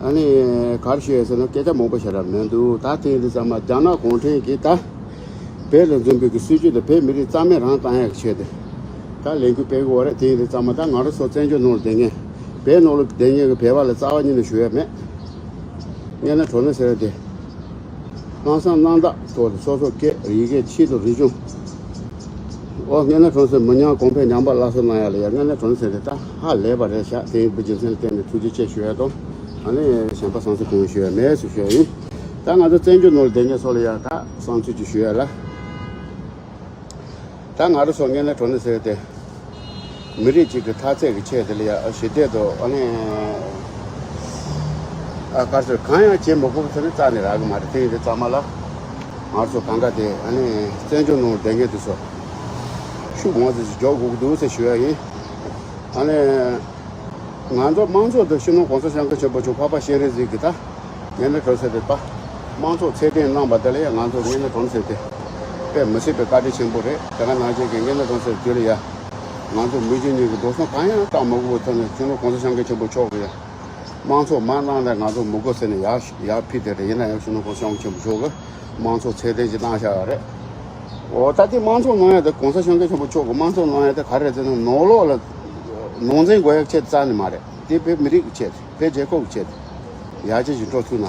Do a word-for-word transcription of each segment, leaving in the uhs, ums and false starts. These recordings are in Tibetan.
ཨ་ནི་ག་རེ་ཞུ་ཡ་ཟེར་ན་སྐད་ཆ་མང་པོ་བཤད་རབས་མི་འདུག་ད་དེང་དུས་ཙམ་མ་རྒྱ་ནག་གུང་ཁྲན་གྱིས་ད་བོད་ལ་འཛིན་པའི་གི་སྲིད་ཇུས་དེ་བོད་མི་རིགས་རྩ་མེད་རང་བཏང་ཡ་གི་ཆེད་དུ་ད་ལས་འགུལ་སྤེལ་གི་ཡོད་རེད། དེང་དུས་ཙམ་མ་ད་ང་རང་ཚོ་བཙན་བྱོལ་ནང་ལ་བསྡད་མཁན་བོད་ནང་ལ་བསྡད་མཁན་གི་བོད་པ་ལ་རྩ་བ་ཉིད་ནས་ཞུ་ཡ་མེད། དངོས་གནས་དྲང་གནས་ཟེར་ཡ་དེ། ལྷག་བསམ་རྣམ་དག་ཐོག་ཏུ་སོ་སོ་སྐད་ཡི་གེ་ཆེད་དུ་རིག་གཞུང་། ཨོ་དངོས་གནས་དྲང་གནས་མི་ཉམས་གོང་འཕེལ་ཉམས་པ་སླར་གསོ་གནང་ཡ་ལ་ཡ་དངོས་གནས་དྲང་གནས་ཟེར་ཏེ་ད་ཧ་ལས་པ་རེད་ཤག་དེ་ཡིན་པའི་རྒྱུ་མཚན་ལ་བརྟེན་ནས་ཐུགས་རྗེ་ཆེ་ཞུ་ཡ་དང་། ཨ་ནི་གཞན་པ་བསམ་ཚུལ་གང་ཡང་ཞུ་ཡ་མེད་ཟེར་ཞུ་ཡ་ཡིན། ད་ང་ཚོ་བཙན་བྱོལ་ནང་ལ་བསྡད་མཁན་ཚོ་ལ་ཡ་ད་བསམ་ཚུལ་ཅིག་ཞུ་ཡ་ལ། ད་ང་རང་ཚོ་དངོས་གནས་དྲང་གནས་ཟེར་ཏེ། མི་རིགས་གཅིག་གི་འཐབ་རྩོད་ཀྱི་ཆེད་དེ་ལ་ཡ་ཞི་བདེ་དང་ཨ་ནི། ཨ་དཀར་ཟེར་གང་ཡང་བྱེད་མི་དགོས་པ་ཟེར་ནས་རྩ་ནས་རག་གི་མ་རེད། དེ་ཡིན་དུས་ཚང་མ་ལ། ང་ཚོ་གང་ག་དེ་ཨ་ནི་བཙན་བྱོལ་ནང་བསྡད་མཁན་དེ་ཚོ། ཤུགས་མང་ཙམ་ཞིག་འཇོག་དགོས་ཀྱི་འདུག་ཟེར་ཞུ་ཡ་ཡིན། ཨ་ནི། ང་ཚོ་དམངས་གཙོ་དང་སྤྱི་ནོར་གོང་ས་སྐྱབས་མགོན་ཆེན་པོ་མཆོག་འཕགས་པ་སྤྱན་རས་གཟིགས་ཀྱི་ད། དངོས་གནས་དྲང་གནས་ཟེར་ཏེ་ད། དམངས་གཙོ་ཚད་ལྡན་གནང་བ་དེ་ལ་ཡང་ང་ཚོ་དངོས་གནས་དྲང་གནས་ཟེར་ཏེ། དཔེ་མི་སྲིད་པའི་བཀའ་དྲིན་ཆེན་པོ་རེད། དེ་ག་ནང་བཞིན་གྱི་དངོས་གནས་དྲང་གནས་ཟེར་དུས་ལ་ཡ། ང་ཚོ་མི་རྒྱུ་གཉིས་ཀྱི་འགྲོ་སོང་གང་ཡང་བཏང་མ་དགོས་པའི་ཐོག་ནས་སྤྱི་ནོར་གོང་ས་སྐྱབས་མགོན་ཆེན་པོ་མཆོག་གིས་ཡ། དམངས་གཙོ་མ་གནང་ན་ང་ཚོ་མི་དགོས་ཟེར་ནས་ཡར་ཡར་ཕུལ་དེ་རེད། ཡིན་ན་ཡང་སྤྱི་ནོར་གོང་ས་སྐྱབས་མགོན་ཆེན་པོ་མཆོག་གིས་དམངས་གཙོ་ཚད་ལྡན་ཞིག་གནང་བཞག་ཡོད་རེད། འོ་ད་དེ་དམངས་གཙོ་གནང་ཡ་དེ་གོང་ས་སྐྱབས་མགོན་ཆེན་པོ་མཆོག་གིས་དམངས་གཙོ་གནང་ཡ་དེ་ག་རེ་རེད་ཟེར་ན་ནང་ལོགས་ལ་ནང་འཛིང་དགོས་ཡ་ཆེད་རྩ་ནས་མ་རེད། དེ་བོད་མི་རིགས་ཀྱི་ཆེད་དེ་བོད་རྒྱལ་ཁབ་ཀྱི་ཆེད་དེ་ཡར་རྒྱས་ཀྱི་འགྲོ་ཐུབ་ན།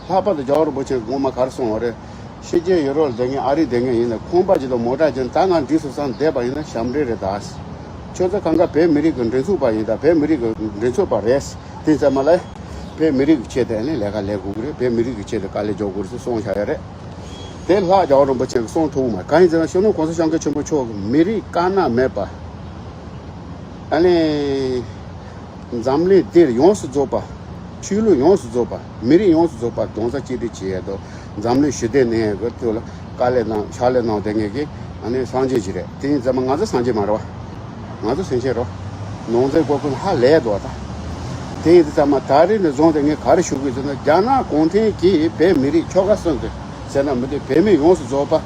ལྷག་པར་དུ་རྒྱལ་བ་རིན་པོ་ཆེ་གིས་སྔོན་མ་ག་རེ་གསུངས་པ་རེད། ཕྱི་རྒྱལ་ཡུ་རོབ་ལ་བསྡད་མཁན་ཨ་རིར་བསྡད་མཁན་ཡིན་ན་ཁང་པ་ཅིག་དང་མོ་ཊ་ཅིག་ད་ང་འགྲིག་སོང་བསམ་བསྡད་པ་ཡིན་ན་ཞབས་འདྲེན་རེད་ད། ཁྱོད་ཚོ་གང་ག་བོད་མི་རིགས་ཀྱི་མགྲིན་ཚབ་པ་ཡིན་ད། བོད་མི་རིགས་ཀྱི་མགྲིན་ཚབ་པ་རེད། དེ་ཙམ་མ་ལ། བོད་མི་རིགས་ཀྱི་ཆེད་དུ་ནི་ལས་ཀ་ལས་དགོས་ཀྱི་རེད། བོད་མི་རིགས་ཀྱི་ཆེད་དུ་དཀའ་ལས་རྒྱག་དགོས་རེད་ཟེར་གསུངས་བཞག་ཡོད་རེད། དེ་ལྷག་རྒྱལ་བ་རིན་པོ་ཆེ་གིས་གསུངས་ཐུབ་མ་གང་ཡིན་ཟེར་ན་སྤྱི་ནོར་གོང་ས་སྐྱབས་མགོན་ཆེན་པོ་མཆོག་གིས་མི་རིགས་དཀར་ནག་མེད་པ། ཨ་ནི། འཛམ་གླིང་འདིར་ཡོངས་སུ་རྫོགས་པ། ཆོས་ལུགས་ཡོངས་སུ་རྫོགས་པ། མི་རིགས་ཡོངས་སུ་རྫོགས་པ་རྡོག་རྩ་གཅིག་སྒྲིལ་བྱེད་ཡས་དང་འཛམ་གླིང་ཞི་བདེ་གནས་ཡས་ཀྱི་ཐོག་ལ་དཀའ་ལས་གནང་ཕྱག་ལས་གནང་བསྡད་མཁན་གྱི་ཨ་ནི་སངས་རྒྱས་ཅིག་རེད། དེ་ཡིན་ཙང་མ་ང་ཚོ་སངས་རྒྱས་མ་རེད་བ། ང་ཚོ་སེམས་ཅན་རོ། ནང་ཚན་གོ་ཀུན་ཧ་ལས་འདུག་བ་ད། དེ་ཡིན་དུས་ཙམ་མ་ད་རེས་ནས་བཟུང་སྟེ་ངས་ག་རེ་ཞུ་དགོས་ཟེར་ན་རྒྱ་ནག་གུང་ཁྲན་གྱིས་བོད་མི་རིགས་ཆོལ་ཁ་གསུམ་དུ་ཟེར་ན་མི་འདུག་བོད་མི་ཡོངས་སུ་རྫོགས་པ།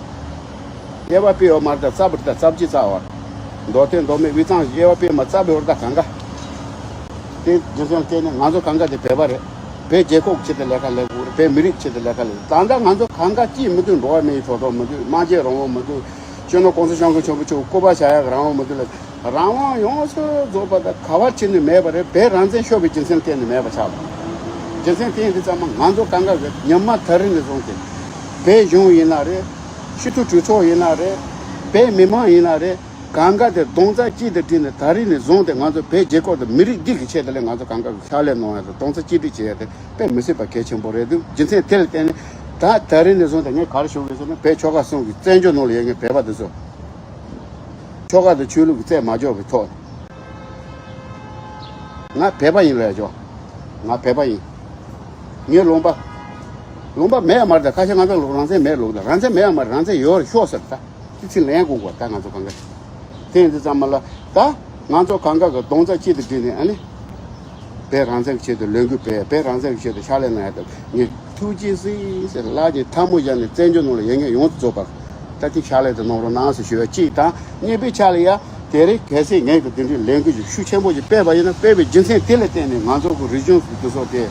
དབྱེ་བ་སྤེལ་ཡོད་མ་རེད་ད་རྩ་བ་རེད་ད་རྩ་བརྒྱུད་རྩ་བ། མདོ་སྟོད་མདོ་སྨད་དབུས་གཙང་དབྱེ་བ་སྤེལ་མ་རྩ་བའི་བར་ད་གང་ག་དེ་རྒྱུ་མཚན་བརྟེན་ནས་ང་ཚོ་གང་ག་དེ་བོད་པ་རེད། བོད་རྒྱལ་ཁབ་ཆེད་དུ་ལས་ཀ་ལས་དགོས་རེད། བོད་མི་རིགས་ཆེད་དུ་ལས་ཀ་ལས་ད་ལྟ་ང་ཚོ་གང་ག་ཅིས་མི་འདུག་འགྲོ་བ་མིའི་ཐོབ་ཐང་མི་འདུག་སྨྲ་བརྗོད་རང་དབང་མི་འདུག་སྤྱི་ནོར་གོང་ས་སྐྱབས་མགོན་ཆེན་པོ་མཆོག་སྐུ་པར་བཞག་ཡག་རང་དབང་མི་འདུག་ལ། རང་དབང་ཡོངས་སུ་རྫོགས་པ་དང་ག་བ་ཕྱིན་ནས་མེད་པ་རེད། བོད་རང་བཙན་ཤོར་བའི་རྒྱུ་མཚན་བརྟེན་ནས་མེད་པ་ཆགས་པ། རྒྱུ་མཚན་དེ་ཡིན་དུས་ཙམ་མ་ང་ཚོ་གང་ག་གི་ཉི་མ་ད་རིང་ནས་བཟུང་སྟེ། བོད་གཞུང་ཡིན་ན་རེད། སྤྱི་འཐུས་གྲོས་ཚོགས་ཡིན་ན་རེད། བོད་མི་མང་ཡིན་ན་རེད། གང་ག་དེ་རྡོག་རྩ་གཅིག་ཏུ་བསྒྲིལ་ནས་ད་རིང་ནས་བཟུང་སྟེ་ང་ཚོ་བོད་རྒྱལ་ཁབ་དང་མི་རིགས་འདི་གི་ཆེད་དུ་ལས་ང་ཚོ་གང་ག་གི་ཕྱག་ལས་གནང་ཡ་དང་རྡོག་རྩ་གཅིག་སྒྲིལ་བྱེད་ཡ་དེ་དཔེ་མི་སྲིད་པ་གལ་ཆེན་པོ་རེད་འདུག་རྒྱུ་མཚན་དེ་ལ་བརྟེན་ནས་ད་ད་རིང་ནས་བཟུང་སྟེ་ངས་ག་རེ་ཞུ་དགོས་ཟེར་ན་བོད་ཆོལ་ཁ་གསུམ་གི་བཙན་བྱོལ་ནང་ལ་ཡོད་མཁན་བོད་པ་འདི་ཚོ། ཆོལ་ཁ་དང་ཆོས་ལུགས་ཀྱི་རྩོད་མ་རྒྱག་པའི་ཐོག་ང་བོད་པ་ཡིན་ལབ་ཆོག་ང་བོད་པ་ཡིན། ངའི་ལུང་པ། ལུང་པ་མེད་ཡ་མ་རེད་ད་ཁ་ཤས་ང་ཚོ་ལུང་རང་བཙན་མེད་ལུགས་ད་རང་བཙན་མེད་ཡ་མ་རེད། རང་བཙན་ཡོད་རེད་ཤོག་ཟེར་ད། དེ་ཚིག་ལན་དགོས་གོ་ད་ང་ཚོ་གང་ག་དེ་ཡིན་དུས་ཙམ་མ་ལ་ད་ང་ཚོ་གང་ག་གི་རྡོག་རྩ་གཅིག་ཏུ་བསྒྲིལ་ནས་ཨ་ནི། བོད་རང་བཙན་གྱི་ཆེད་དུ་ལས་འགུལ་སྤེལ་བོད་རང་བཙན་གྱི་ཆེད་དུ་ཕྱག་ལས་གནང་ཡ་དང་ངས་ཐུགས་རྗེ་གཟིགས་ཟེར་ལག་གི་ཐལ་མོ་སྦྱར་ནས་བཙན་བྱོལ་ནང་ལ་ཡོད་མཁན་ཡོངས་སུ་རྫོགས་པ་ད་ཅིག་ཕྱག་ལས་དུ་གནང་རོགས་གནང་ཟེར་ཞུ་བ་གཅིག་དང་གཉིས་པའི་ཆ་ལ་ཡ་དེ་རིང་གལ་སྲིད་ངས་ཀྱི་འདི་འདྲའི་ལས་འགུལ་ཞིག་ཤུགས་ཆེན་པོ་ཞིག་སྤེལ་བ་ཡིན་ན་སྤེལ་བའི་རྒྱུ་མཚན་དེ་ལ་བརྟེན་ནས་ང་ཚོ་གི་རིག་གཞུང་འདི་ཚོ་དེ་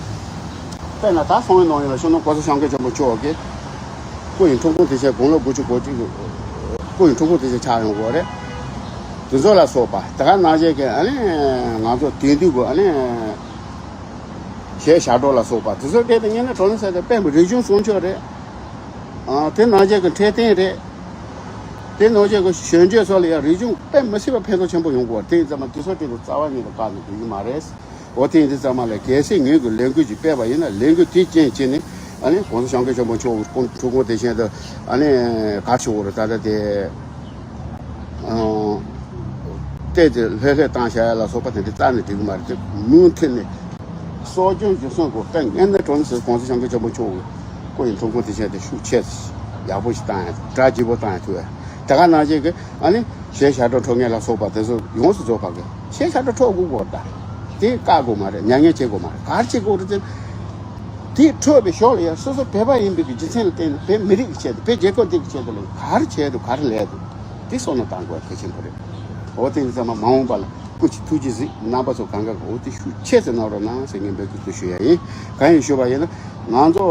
དཔེར་ན་ད་སོང་བའི་ནང་ཡིན་ལ་ཤོ་ནོ་གོ་ས་སྐྱབས་མགོན་ཆེན་པོ་མཆོག་གིས། སྐུ་ཡི་འཁྲུངས་སྐར་དེ་ཆེད་དགུང་ལོ་དགུ་བཅུ་གོ་གཅིག་གི་སྐུ་ཡི་འཁྲུངས་སྐར་དེ་ཆེད་ཆགས་ཡོང་གི་རེད། དེ་ཚོ་ལ་སོགས་པ་དེ་ག་ནང་བཞིན་གྱི་ཨ་ནི་ང་ཚོ་དེང་དུས་ཀྱི་ཨ་ནི་གཞས་ཞབས་བྲོ་ལ་སོགས་པ་དེ་ཚོ་སྐད་དུ་ཉན་ན་གྲོང་ནས་ཟེར་ཏེ་དཔེ་མི་རིག་གཞུང་སྲུང་སྐྱོབ་རེད། ཨ་དེ་ནང་བཞིན་གྱི་འཕྲོད་བསྟེན་རེད། དེ་ནང་བཞིན་གྱི་གཞོན་སྐྱེས་ཚོ་ལ་ཡང་རིག་གཞུང་དཔེ་མི་སྲིད་པ་ཕན་ཐོགས་ཆེན་པོ་ཡོང་གི་རེད། དེ་ཡིན་ཙང་མ་དེ་ཚོ་སྐད་དུ་རྩ་བ་ཉིད་དུ་བཀག་ནས་སྡོད་ཀྱི་མ་རེད། འོ་དེ་ཡིན་དུས་ཙམ་མ་ལ་གལ་སྲིད་ངོས་ཀྱི་ལས་འགུལ་ཅིག་སྤེལ་བ་ཡིན་ན་ལས་འགུལ་དེ་རྐྱེན་བྱས་ནས་ཨ་ནི་༸གོང་ས་༸སྐྱབས་མགོན་ཆེན་པོ་མཆོག་གི་སྐུ་འཁྲུངས་སྐར་དེ་བཞིན་དུ་ཨ་ནི་ག་ཆེ་བོ་རེད་ད་ལྟ་དེ་ཨང་བལྟས་ཏེ་ལྷོད་ལྷོད་བཏང་བྱ་ཡ་ལ་སོགས་པ་དེ་འདྲ་རྩ་ནས་འགྲིག་གི་མ་རེད། དེ་མུ་མཐུད་ནས་གསོ་སྐྱོང་རྒྱུན་སྲུང་དགོས། དཔེ་ངན་ནས་གྲོང་ནས་༸གོང་ས་༸སྐྱབས་མགོན་ཆེན་པོ་མཆོག་གི་སྐུ་ཡི་འཁྲུངས་སྐར་དེ་བཞིན་དུ་ཤུགས་ཆེ་ཡག་པོ་ཞིག་བཏང་ཡ་གྲ་རྒྱས་པོ་བཏང་ཡ་ཐུབ་ཡ་དེ་ག་ནང་བཞིན་གྱི་ཨ་ནི། གཞས་ཞབས་བྲོ་འཁྲབ་མཁན་ལ་སོགས་པ་དེ་ཚོ་ཡོངས་སུ་རྫོགས་པ་གི་གཞས་ཞབས་བྲོ་འཁྲབ་དགོས་གོ་ད། དེ་བཀག་དགོས་མ་རེད། མྱ་ངན་བྱེད་དགོས་མ་རེད། ག་རེ་བྱེད་དགོས་རེད་ཟེར། དེ་འཁྲབ་པའི་ཞོར་ལ་ཡང་སོ་སོ་བོད་པ་ཡིན་པའི་གི་རྒྱུ་མཚན་ལ་བརྟེན་ནས་བོད་མི་རིགས་ཀྱི་ཆེད་དུ་བོད་རྒྱལ་ཁབ་འདི་གི་ཆེད་དུ་ལ་ག་རེ་བྱས་འདུག་ག་རེ་ལས་འདུག་དེ་བསམ་བློ་བཏང་དགོས་གལ་ཆེན་པོ་རེད། འོ་དེ་ཡིན་ཙང་མ་མ་འོངས་པ་ལ་ སྐུ་མཁྱེན་ཐུགས་རྗེ་གཟིགས། རྣམ་པ་ཚོ་གང་ག་གོ་དེ་ཤུགས་ཆེ་ཙམ་གནང་རོགས་གནང་ཟེར་ངས་འབོད་སྐུལ་དུ་ཞུ་ཡ་ཡིན། གང་ཡིན་ཞུ་བ་ཡིན་ན། ང་ཚོ་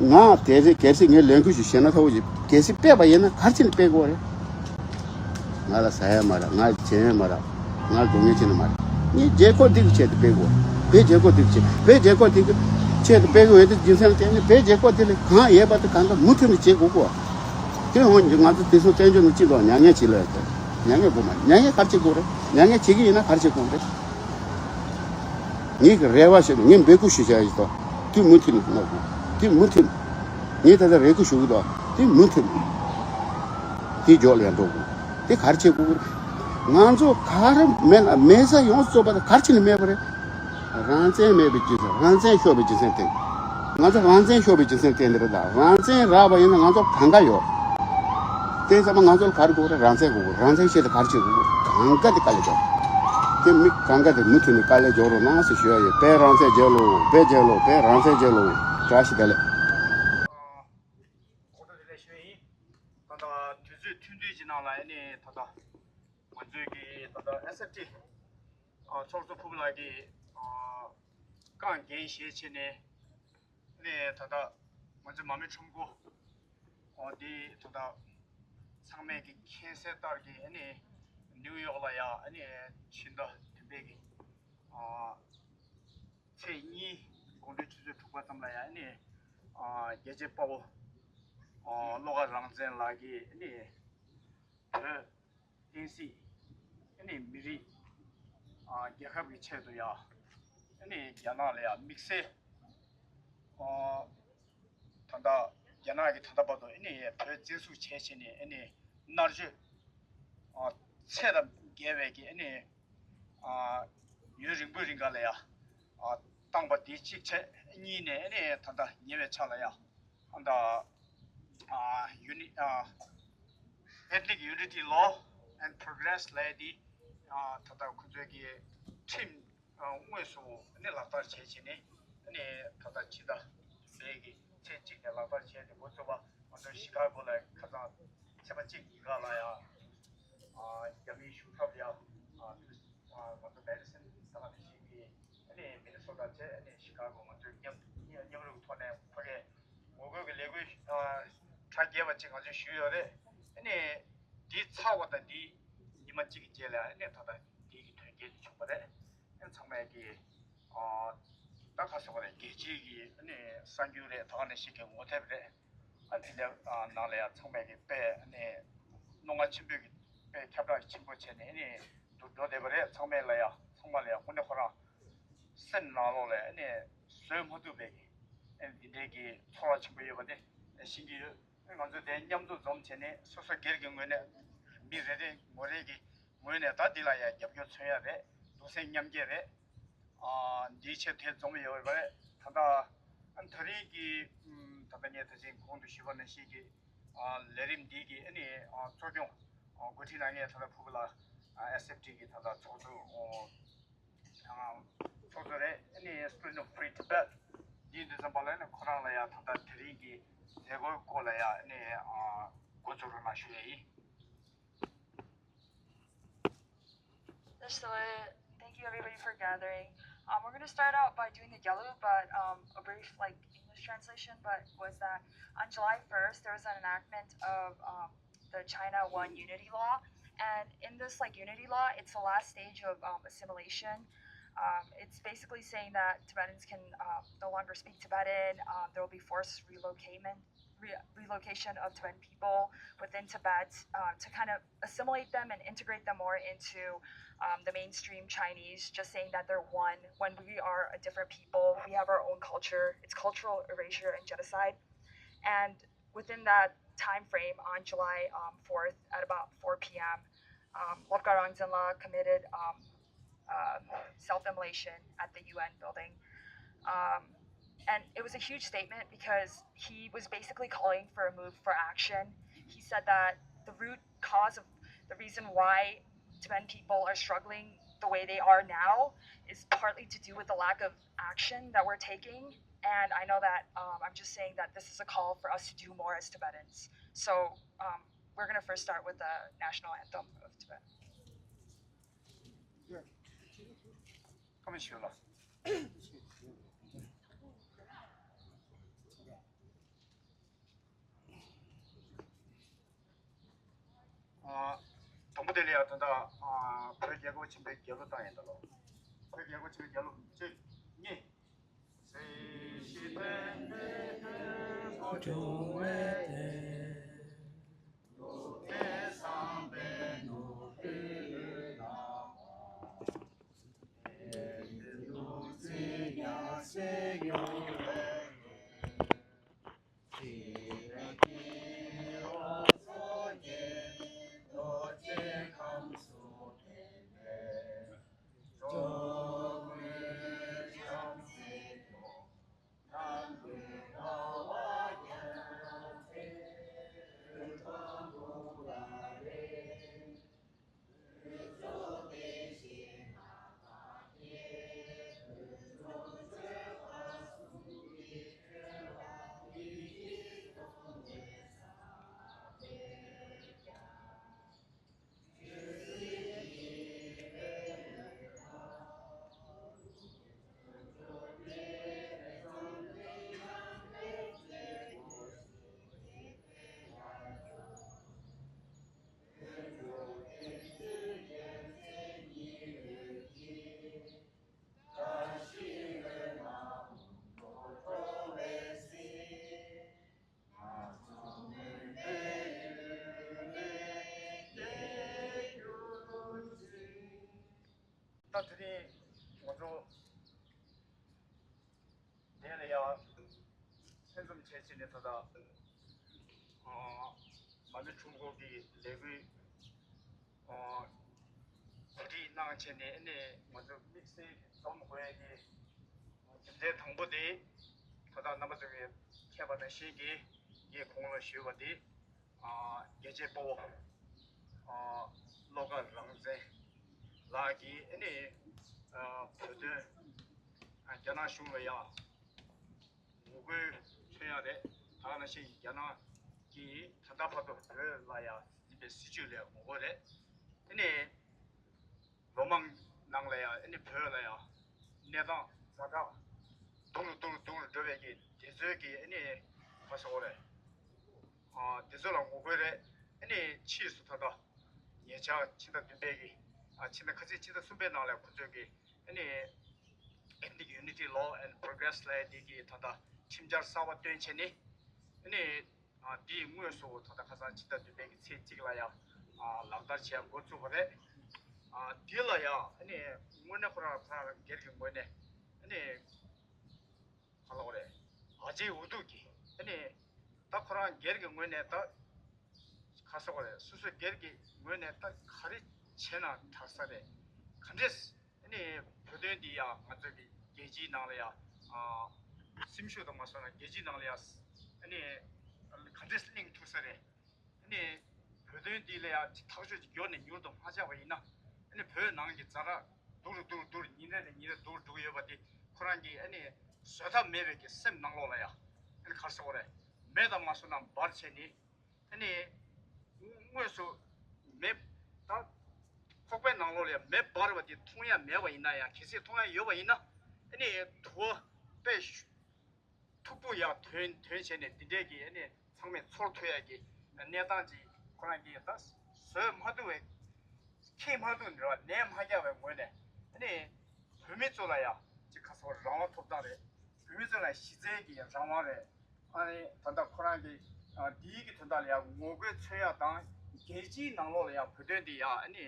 ང་དེ་རེད། གལ་སྲིད་ངས་ལས་འགུལ་ཞིག་བྱས་ན་ཐོག་ཅིག་གལ་སྲིད་སྤེལ་བ་ཡིན་ན་ག་རེ་བྱས་ནས་སྤེལ་དགོས་རེད། ང་ལ་ཟ་ཡ་མ་རག་ང་ལ་བྱེད་ཡ་མ་རག་ང་ལ་སྡུག་བསྔལ་བྱེད་ནི་མ་རེད། ངས་རྒྱལ་ཁབ་འདི་གི་ཆེད་དུ་སྤེལ་དགོས། བོད་རྒྱལ་ཁབ་འདི་གི་ཆེད། བོད་རྒྱལ་ཁབ་འདི་གི་ཆེད་དུ་སྤེལ་དགོས་ཡོད་དུས་རྒྱུ་མཚན་ལ་བརྟེན་ནས་བོད་རྒྱལ་ཁབ་འདི་ལ་གང་ཡོད་པ་དེ་གང་ལྟར་མུ་མཐུད་ནས་བྱེད་དགོས་གོ། དེ་འོང་ང་ཚོ་དེ་ཚོ་བཙན་བྱོལ་ནང་སྤྱི་ཚོགས་མྱ་ངན་བྱེད་ལ་ཡོད་དོ། མྱ་ངན་དགོས་མ་མྱ་ངན་ག་རེ་བྱེད་དགོས་རེད། མྱ་ངན་བྱེད་ཀྱི་ཡིན་ན་ག་རེ་བྱེད་དགོས་རེད། ངེད་ཀྱི་རེ་བ་ཞིག་ངས་འབོད་སྐུལ་ཞུ་བྱ་ཡིན་དོ། དེ་མུ་མཐུད་ནས་གནང་དགོས། དེ་མུ་མཐུད་ནས། ངས་ད་ལྟ་རེ་སྐུལ་ཞུ་གི་འདུག་དེ་མུ་མཐུད་ནས། དེ་མགྱོགས་ལ་ཡང་འགྲོ་དགོས། དེ་ག་རེ་བྱེད་དགོས་རེད། ང་ཚོ་ག་རེ་མེད་ལ་མེད་ས་ཡོངས་སུ་རྫོགས་པ་དེ་ག་རེ་བྱས་ནས་མེད་པ་རེད། རང་བཙན་མེད་པའི་རྒྱུ་མཚན། རང་བཙན་ཤོར་བའི་རྒྱུ་མཚན་དེ། ང་ཚོ་རང་བཙན་ཤོར་བའི་རྒྱུ་མཚན་དེ་འདི་རེད་ད། རང་བཙན་རག་པ་ཡིན་ན་ང་ཚོ་གང་ག་ཡོད། དེ་ཚང་མ་ང་ཚོ་ལ་ག་རེ་དགོས་རེད། རང་བཙན་དགོས། རང་བཙན་ཆེད་དུ་ག་རེ་བྱེད་དགོས། གང་ག་དེ་དཀའ་ལས་རྒྱོབ། དེ་མི་གང་ག་དེ་མུ་མཐུད་ནས་དཀའ་ལས་རྒྱོབ་རོགས་གནང་ཟེར་ཞུ་ཡ་ཡོད། བོད་རང་བཙན་རྒྱལ་ལོ། བོད་རྒྱལ་ལོ། བོད་རང་བཙན་རྒྱལ་ལོ། བཀྲ་ཤིས་བདེ་ལེགས། གོ་བསྡུར་དེ་ལས་ཞུ་ཡིན། ད་ལྟ་དུས་ཚོད་ཐུང་ཐུང་ཅིག་ནང་ལ་ཨ་ནི་ད་ལྟ་ང་ཚོའི་གི་ད་ལྟ་ཨེ་སི་ཨེཕ་ཊི་ཚོགས་གཙོ་ཕུར་བུ་ལགས་ཀྱིས་རྐང་འགན་བཞེས་བྱས་ནས་ཨ་ནི་ད་ལྟ་ང་ཚོའི་མར་མེ་ཁྲོམ་སྐོར་འདི་ད་ལྟ་ཚང་མས་ཀྱི་མཁྱེན་གསལ་ལྟར་གྱི་ཨ་ནི་ནིའུ་ཡོག་ལ་ཡ་ཨ་ནི་ཕྱི་ཟླ་བདུན་པའི་གི་ཚེས་གཉིས་དགོང་དྲོའི་ཆུ་ཚོད་དྲུག་པ་ཙམ་ལ་ཡང་ཨ་ནི་རྒྱལ་གཅེས་དཔའ་བོ་བློ་དགའ་རང་བཙན་ལགས་ཀྱིས་ཨ་ནི་བོད་བསྟན་སྲིད་ཨ་ནི་མི་རིགས་རྒྱལ་ཁབ་ཀྱི་ཆེད་དུ་ཡང་ཨ་ནི་རྒྱ་ནག་ལ་ཡང་དམིགས་བསལ་ད་ལྟ་རྒྱ་ནག་གིས་ད་ལྟ་བར་དུ་ཨ་ནི་བོད་བཙན་བཟུང་བྱས་བྱས་ནས་ཨ་ནི་མནར་གཅོད་ཚད་དང་བརྒལ་བའི་གི་ཨ་ནི་ཡུན་རིང་པོའི་རིང་ག་ལ་ཡ་བཏང་པ་དེ་གཅིག་བྱས། གཉིས་ནས་ཨ་ནི་ད་ལྟ་ཉེ་བའི་ཆར་ལ་ཡ་ད་ལྟ་Ethnic Unity Law and Progress ལབ་ཡ་དེ་ད་ལྟ་ཁོ་ཚོའི་གི་ཁྲིམས་དངོས་སུ་ཨ་ནི་ལག་བསྟར་བྱས་བྱས་ནས་ཨ་ནི་ད་ལྟ་ཕྱི་ཟླ་བདུན་པའི་གི་ཚེས་གཅིག་ནས་ལག་བསྟར་བྱས་ཏེ་འགོ་ཚུགས་པ་ང་ཚོ་ཤི་ཀ་གོ་ལ་ཁ་སང་ཚེས་པ་གཅིག་ཉིན་ག་ལ་ཡ་རྒྱ་མིའི་ཤུགས་ཐབས་ལ་ཡ་ང་ཚོ་མེ་ཌི་སན་ས་གནས་ཤིག་གི་ཨ་ནི་མི་ནི་སོ་ཊ་བྱས་ཨ་ནི་ཤི་ཀ་གོ་ང་ཚོའི་མཉམ་མཉམ་རུབ་ཐོག་ནས་ཕ་གིའི་ངོ་རྒོལ་གྱི་ལས་འགུལ་ཁྲ་རྒྱས་པ་ཅིག་ང་ཚོས་ཞུས་ཡོད་རེད། ཨ་ནི་འདི་ཚར་བ་དང་འདི་ཉི་མ་གཅིག་གི་རྗེས་ལ་ཨ་ནི་ད་ལྟ་འདི་གི་དོན་རྐྱེན་འདི་བྱུང་བ་རེད། ཨ་ཚང་མས་ཀྱི་ད་ག་སོགས་རེད། རྒྱལ་སྤྱིའི་གི་ཨ་ནི་གསར་འགྱུར་རེད། ད་ག་ནང་བཞིན་གྱི་ངོ་དེབ་རེད། ཨ་དེ་འདྲ་ནང་ལ་ཡང་ཚང་མས་ཀྱི་དཔེ་ཨ་ནི་རྣོ་ངར་ཆེན་པོས་ཀྱི་དཔེ་ཁྱབ་བསྒྲགས་ཆེན་པོ་བྱས་ནས་ཨ་ནི་འགྲོ་འགྲོ་བསྡད་པ་རེད། ཚང་མས་ལ་ཡང་ཚང་མ་ལ་ཡང་དངོས་གནས་ཁོ་རང་སེམས་ནང་ལོགས་ལ་ཨ་ནི་བཟོད་མ་ཐུབ་པའི་གི་ཨ་ནི་འདི་འདྲའི་གི་ཚོར་བ་ཆེན་པོ་ཡོད་པ་དེ་ཤེས་ཀྱི་ཡོད། ང་ཚོ་དེ་མཉམ་དུ་འཛོམས་བྱས་ནས་སོ་སོ་སྒེར་གྱི་ངོས་ནས་མི་རེ་རེ་ངོ་རེ་གི་ངོས་ནས་ད་འདི་ལ་ཡང་རྒྱབ་སྐྱོར་མཚོན་ཡ་རེད། གདུང་སེམས་མཉམ་སྐྱེད་རེད། ཨ་འདིའི་ཆེད་དེ་འཛོམས་ཡོད་པ་རེད། ད་ལྟ་ཨ་ད་རིང་གི་ཨམ་ད་ལྟ་ངས་ད་ཅིང་གོང་དུ་ཞུས་པ་ནང་བཞིན་གྱི་ཨ་ལས་རིམ་འདི་གི་ཨ་ནི་ཨ་གཙོ་སྐྱོང་ཨ་འགོ་ཁྲིད་གནང་མཁན་ད་ལྟ་ཕུར་བུ་ལགས་ཨ་ཨེ་སི་ཨེཕ་ཊི་གི་ད་ལྟ་ཚོགས་གཙོ་ཨ་ཚོགས་གཙོ་རེད། ཨ་ནི་Student of Free Tibet འདི་འདི་ཙམ་པ་ལ་ནི་ཁོ་རང་ལ་ཡང་ད་ལྟ་དེ་རིང་གི་མཛད་སྒོའི་སྐོར་ལ་ཡང་ཨ་ནི་ཨ་འགོ་འཛུགས་རོགས་གནང་ཞུ་ཡ་ཡིན། Thank you everybody for gathering. Um, we're going to start out by doing the Gyalu, but um, a brief like English translation. But was that on July first there was an enactment of um, the China One Unity Law, and in this like unity law, it's the last stage of um, assimilation. Um, it's basically saying that Tibetans can um, no longer speak Tibetan. Um, there will be forced relocation, re- relocation of Tibetan people within Tibet uh, to kind of assimilate them and integrate them more into um, the mainstream Chinese, just saying that they're one when we are a different people. We have our own culture. It's cultural erasure and genocide. And within that time frame, on July um, fourth at about four p.m., um, Lobgar Rangzin La committed um, um, self-immolation at the U N building. Um, and it was a huge statement because he was basically calling for a move for action. He said that the root cause of the reason why Tibetan people are struggling the way they are now is partly to do with the lack of action that we're taking. And I know that um, I'm just saying that this is a call for us to do more as Tibetans. So um, we're going to first start with the national anthem of Tibet. ཐུགས་རྗེ་ཆེ་ལགས། ཨ། དང་པོ་དེ་ལ་ཡང་ད་ལྟ་ཨ། བོད་རྒྱལ་ཁབ་ཆེན་པོའི་རྒྱལ་གླུ་བཏང་ཡིན་ད་ལོ། བོད་རྒྱལ་ཁབ་ཆེན་པོའི་རྒྱལ་གླུ་གཅིག་གཉིས། ད་དེ་རིང་ང་ཚོ་དེ་ལ་ཡང་ལྷན་འཛོམས་བྱས་བྱས་ནས་ད་ལྟ་ཨ། མ་ཎི་འཁྲུངས་སྐོར་གྱི་ལས་འགུལ་ཨ། གོ་སྒྲིག་གནང་བྱས་ནས་ཨ་ནི་ང་ཚོ་དམིགས་བསལ་འཛོམས་དགོས་ཡ་གི་རྒྱུ་མཚན་དང་པོ་དེ་ད་ལྟ་རྣམ་པ་ཚོ་གིས་མཁྱེན་པ་ནང་བཞིན་གྱི་ངས་གོང་ལ་ཞུས་པ་དེ། ཨ། རྒྱལ་གཅེས་དཔའ་བོ་ཨ། བློ་དགའ་རང་བཙན་ལགས་ཀྱིས་ཨ་ནི་ཨ། བོད་དོན་ཨ། རྒྱ་ནག་གཞུང་ལ་ཡང་ངོ་རྒོལ་མཚོན་ཡ་རེད། ད་ག་ནང་བཞིན་རྒྱ་ནག་གིས་ད་ལྟ་བར་དུ་བོད་ལ་ཡང་འཛིན་པའི་སྲིད་བྱུས་ལ་ཡང་ངོ་རྒོལ་རེད། ཨ་ནི། ལོ་མང་ནང་ལ་ཡང་ཨ་ནི་བོད་ལ་ཡང་གནས་སྟངས་ཛ་དྲག་སྡུག་རུ་སྡུག་རུ་སྡུག་རུ་འགྲོ་བའི་གི་དེ་ཚོའི་གི་ཨ་ནི་ག་ཟེར་དགོས་རེད། ཨ། དེ་ཚོ་ལ་ངོ་རྒོལ་རེད། ཨ་ནི་ཕྱིས་སུ་ད་ལྟ་ཉེ་ཆར་ཕྱི་ཟླ་བདུན་པའི་གི་ཨ། ཕྱི་ཟླ་ཁ་སང་ཕྱི་ཟླ་གསུམ་པའི་ནང་ལ་ཁོ་ཚོས་གི་ཨ་ནི་Ethnic Unity Law and Progress ལབ་ཡ་དེ་གི་ད་ལྟ་ཁྲིམས་འཆར་གསར་པ་བཏོན་བྱས་ནས་ཨ་ནི། ཨ། འདིའི་དངོས་སུ་ད་ལྟ་ཁ་སང་ཕྱི་ཟླ་བདུན་པའི་གི་ཚེས་གཅིག་ལ་ཡང་ཨ། ལག་བསྟར་བྱེད་འགོ་བཙུགས་པ་རེད། ཨ། འདི་ལ་ཡང་ཨ་ནི་དངོས་གནས་ཁོ་རང་ཁོ་རང་སྒེར་གྱི་ངོས་ནས་ཨ་ནི་ག་ལབ་དགོས་རེད། ཨ་ཅེ་འུ་ཐུག་གི་ཨ་ནི་ད་ཁོ་རང་སྒེར་གྱི་ངོས་ནས་ད་ག་ཟེར་དགོས་རེད། སོ་སོ་སྒེར་གྱི་ངོས་ནས་ད་ག་རེ་བྱས་ན་དྲག་ས་རེད། ག་འདྲས། ཨ་ནི་བོད་དོན་འདི་ཡང་ང་ཚོ་གི་རྒྱལ་སྤྱིའི་ནང་ལ་ཡང་ཨ། སེམས་ཤུགས་དང་མ་སོང་ན་རྒྱལ་སྤྱིའི་ནང་ལ་ཡང་ཨ་ནི་ག་འདྲས་གླེང་ཐུབ་ས་རེད། ཨ་ནི་བོད་དོན་འདི་ལ་ཡང་ཐག་གཅོད་ཅིག་མགྱོགས་ནས་མྱུར་དུ་མ་བཅག་པ་ཡིན་ན། ཨ་ནི་བོད་ནང་གི་ཛ་དྲག་སྡུག་རུ་སྡུག་རུ་སྡུག་རུ་ཉིན་རེ་ནས་ཉིན་རེ་སྡུག་རུ་འགྲོ་གི་ཡོད་པ་འདི་ཁོ་རང་གི་ཨ་ནི་བཟོད་ཐབས་མེད་པའི་གི་སེམས་ནང་ལོགས་ལ་ཡང་ཨ་ནི་ག་རེ་ཟེར་དགོས་རེད། མེད་དང་མ་སོང་ན་འབར་བྱས་ནི། ཨ་ནི། དངོས་སུ་མེ། ད། ཁོག་པའི་ནང་ལོགས་ལ་མེ་འབར་བ་དེ་མཐོང་ཡ་མེད་པ་ཡིན་ན་ཡང་། གལ་སྲིད་མཐོང་ཡ་ཡོད་པ་ཡིན་ན། ཨ་ནི་དུ་བ་དཔེ་མཐུག་པོ་ཡར་ཐོན་ཐོན་བྱས་ནས་འདི་འདྲའི་གི་ཨ་ནི་ཚང་མས་ཚོར་ཐུབ་ཡ་གི་གནས་སྟངས་ཅིག་ཁོ་རང་གིས་ད་བཟོད་མ་ཐུབ་པའི། ཁེངས་མ་ཐུབ་འདྲ་བ་ནད་མ་རྒྱག་པའི་ངོས་ནས་ཨ་ནི་བོད་མི་ཚོ་ལ་ཡང་ཅིག་ག་ཟེར་རང་དབང་ཐོབ་ཐང་རེད། བོད་མི་ཚོ་ལ་གཞི་རྩའི་གི་རང་དབང་རེད། ཨ་ནི་ད་ལྟ་ཁོ་རང་གི་ཨ་འདིའི་གི་དོན་དག་ལ་ཡང་ངོ་རྒོལ་མཚོན་ཡ་དང་། རྒྱལ་སྤྱིའི་ནང་ལོགས་ལ་ཡང་བོད་དོན་འདི་ཡང་ཨ་ནི་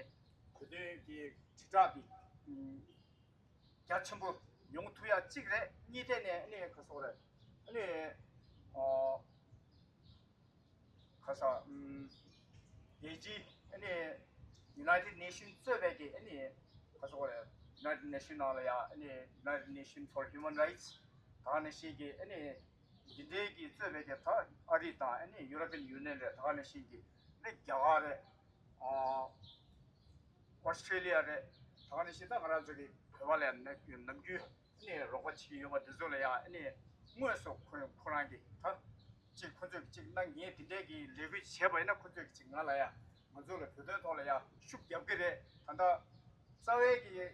བོད་དོན་གྱི་དྲིལ་བསྒྲགས་འདི་ཨུམ་རྒྱ་ཆེན་པོ་ཡོང་ཐུབ་ཡ་གཅིག་རེད། གཉིས་ཐད་ནས་ཨ་ནི་ག་ཟེར་དགོས་རེད། ཨ་ནི་ཨ། ག་ས། ཨམ། རྒྱལ་སྤྱི་ཨ་ནི་United Nations གཙོས་པའི་གི་ཨ་ནི་ག་ཟེར་དགོས་རེད། United Nations ནང་ལ་ཡང་ཨ་ནི་United Nations for Human Rights ད་ག་ནང་བཞིན་གི་ཨ་ནི་འདི་འདྲའི་གི་གཙོས་པའི་གི་ད་ཨ་རི་དང་ཨ་ནི་European Union རེད། ད་ག་ནང་བཞིན་གི་ཨ་ནི་རྒྱ་གར་རེད། ཨ། ཨོ་སི་ཀྲེ་ལི་ཡ་རེད། ད་ག་ནང་བཞིན་ད་ང་རང་ཚོ་གི་བོད་པ་ལ་ཡང་ནམ་རྒྱུན་ནམ་རྒྱུན་ཨ་ནི་རོགས་པ་བྱེད་ཀྱི་ཡོད་པ་འདི་ཚོ་ལ་ཡང་ཨ་ནི་དངོས་སུ་ཁོ་ཁོ་རང་གིས་ད་ཅིག་ཁོ་ཚོས་ཅིག་ན་ངས་འདི་འདྲའི་གི་ལས་འགུལ་བྱས་པ་ཡིན་ན་ཁོ་ཚོས་ཅིག་ང་ལ་ཡང་ང་ཚོ་ལ་བོད་དོན་ཐོག་ལ་ཡང་ཤུགས་རྒྱབ་ཀྱི་རེད། ད་ལྟ་ རྩ་བའི་གི་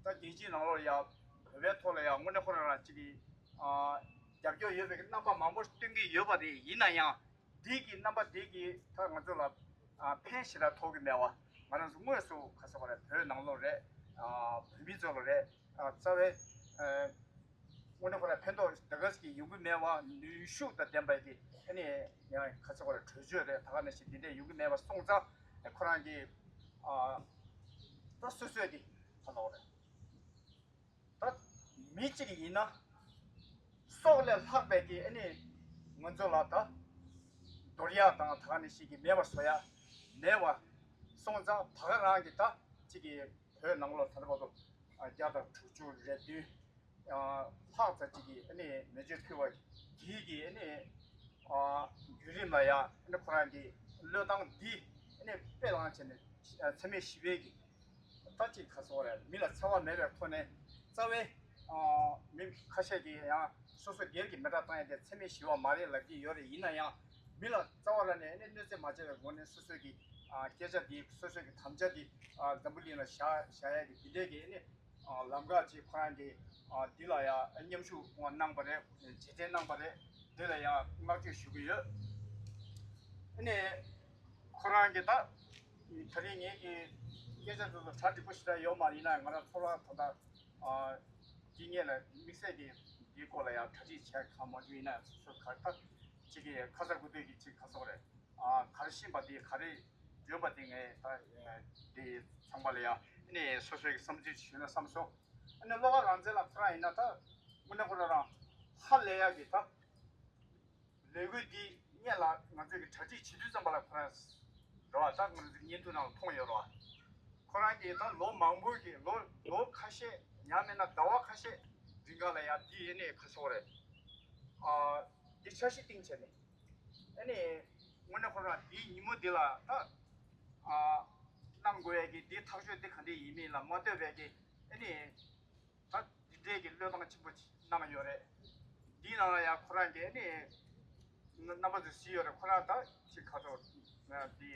ད་རྒྱལ་སྤྱིའི་ནང་ལོགས་ཡ་བོད་པའི་ཐོག་ལ་ཡ་དངོས་གནས་ཁོ་རང་རང་གཅིག་གི་ཨ་རྒྱབ་སྐྱོར་ཡོད་པའི་གི་རྣམ་པ་མང་པོ་སྟོན་གྱི་ཡོད་པ་རེད། ཡིན་ན་ཡང་དེའི་གི་རྣམ་པ་དེའི་གི་ད་ང་ཚོ་ལ་ཨ་ཕན་ཞེ་དྲག་ཐོགས་ཀྱི་མེད་པ། ང་རང་ཚོ་དངོས་སུ་ག་ཟེར་བ་རེད། བོད་ནང་ལོགས་རེད། ཨ་བོད་མི་ཚོ་ལ་རེད། ཨ་རྩ་བའི་ཨ་དངོས་གནས་ཁོ་རང་ཕན་ཐོགས་དེ་ག་ཟིག་ཡོང་གི་མེད་པ། ནུས་ཤུགས་དང་ལྡན་པའི་གི་ཨ་ནི་ཡང་ག་ཚོད་ཁོ་རང་གྲོས་ཆོད་རེད། ད་ག་ནང་བཞིན་འདི་འདྲས་ཡོང་གི་མེད་པ་སོང་ཙང་ཁོ་རང་གི་ཨ་ད་སོ་སོས་གི་ཧ་ལོ་རེད། ད་མི་གཅིག་ཡིན་ན་སྲོག་ལས་ལྷག་པའི་གི་ཨ་ནི་ང་ཚོ་ལ་ད་དོར་ཡག་དང་ད་ག་ནང་བཞིན་གི་མེད་པ་བཟོ་ཡག་མེད་པ་སོང་ཙང་ད་ག་རང་གི་ད་གཅིག་གི་བོད་ནང་ལོགས་ད་ལྟ་བར་དུ་བརྒྱ་དང་དྲུག་ཅུ་རེ་བདུན་ལྷག་ཙམ་ཅིག་གིས་ཨ་ནི་མེ་མཆོད་ཕུལ་བ་དེའི་གི་ཨ་ནི་བརྒྱུད་རིམ་ལ་ཡང་ཨ་ནི་ཁོ་རང་གི་བློས་བཏང་འདི་ཨ་ནི་དཔེ་བླངས་བྱས་ནས་འཚེ་མེད་ཞི་བའི་གི་ད་ཅིག་ག་ཟེར་བ་རེད། མི་ལ་འཚེ་བ་མེད་པའི་ཐོག་ནས་རྩ་བའི་མི་ཁ་ཤས་ཀྱིས་ཡང་སོ་སོ་སྒེར་གྱི་མེ་སྲེག་བཏང་ཡ་དེ་འཚེ་མེད་ཞི་བ་མ་རེད་ལབ་ཀྱི་ཡོད་རེད། ཡིན་ན་ཡང་མི་ལ་རྩ་བ་ལ་ནས་ཨ་ནི་གནོད་འཚེ་མ་བྱས་པའི་སྒོ་ནས་སོ་སོའི་གི་སྐད་ཆ་འདི་སོ་སོའི་གི་དམ་བཅའ་འདི་འཛམ་བུ་གླིང་ལ་བཞག་བཞག་ཡ་གི་འདི་འདྲའི་གི་ཨ་ནི་ལམ་ཁ་ཅིག་ཁོ་རང་གི་འདི་ལ་ཡ་མཉམ་ཞུགས་གནང་པ་རེད། རྗེས་དྲན་གནང་པ་རེད། འདི་ལ་ཡང་བསྔགས་བརྗོད་ཞུ་གི་ཡོད། ཨ་ནི་ཁོ་རང་གི་ད་ད་རིང་ངེད་ཀྱི་སྐད་ཆ་འདི་ཚོ་གྲ་འགྲིག་པོ་ཞིག་ད་ཡོད་མ་རེད། ཡིན་ན་ང་རང་ཚོ་ལ་ད་ལྟ་འདི་ངེད་ལ་དམིགས་བསལ་གྱི་འདིའི་སྐོར་ལ་ཡང་གྲ་སྒྲིག་བྱས་གང་མ་བྱུང་། ཡིན་ན་སོ་སོ་ག་ད་ཅིག་གི་ཁ་ཚ་དགོས་འདོད་ཀྱི་ཅིག་ག་ཟེར་དགོས་རེད། ག་རེ་ཤེས་པ་དེ་ག་རེ་འཇོན་པ་དེ་ངས་ད་དེ་ཚང་མ་ལ་ཡ་ཨ་ནི་སོ་སོའི་བསམ་ཚུལ་ཞུས་ན་བསམ་སོང་། ཨ་ནི་བློ་དགའ་རང་བཙན་ལགས་ཁོ་རང་ཡིན་ན་ད་དངོས་གནས་ཁོ་རང་རང་ཧ་ལས་ཡག་གི་ད་ལས་འགུལ་འདི་སྔོན་ལ་ང་ཚོས་ཀྱི་གྲ་སྒྲིག་བྱེད་དུས་ཙམ་པ་ལ་ཁོ་རང་རེད་བ། ད་ང་ཚོའི་བརྙན་ཐུང་ནང་ལ་མཐོང་ཡོད་རེད་བ། ཁོ་རང་གིས་ད་ལོ་མང་པོའི་གི་ལོ་ལོ་ཁ་ཤས་ཡང་མིན་ན་ཟླ་བ་ཁ་ཤས་རིང་ག་ལ་ཡ་འདི་ཨ་ནི་ག་ཟེར་དགོས་རེད། ཨ་འདི་འཆར་གཞི་བཏིང་བྱས་ནས། ཨ་ནི་དངོས་གནས་ཁོ་རང་འདིའི་ཉིན་མོ་འདི་ལ་ད་ཨ་གནང་དགོས་ཡ་གི་འདི་ཐག་གཅོད་འདི་ག་འདྲ་ཡིན་མིན་ལ་མ་ལྟོས་པའི་གི་ཨ་ནི་ད་འདི་འདྲའི་གི་བློས་བཏང་ཆེན་པོ་ཅིག་གནང་ཡོད་རེད། འདིའི་ནང་ལ་ཡང་ཁོ་རང་གི་ཨ་ནི་རྣམ་པ་ཚོས་གཟིགས་ཡོད་རེད། ཁོ་རང་ད་ཅིག་ག་ཚོད་འདི་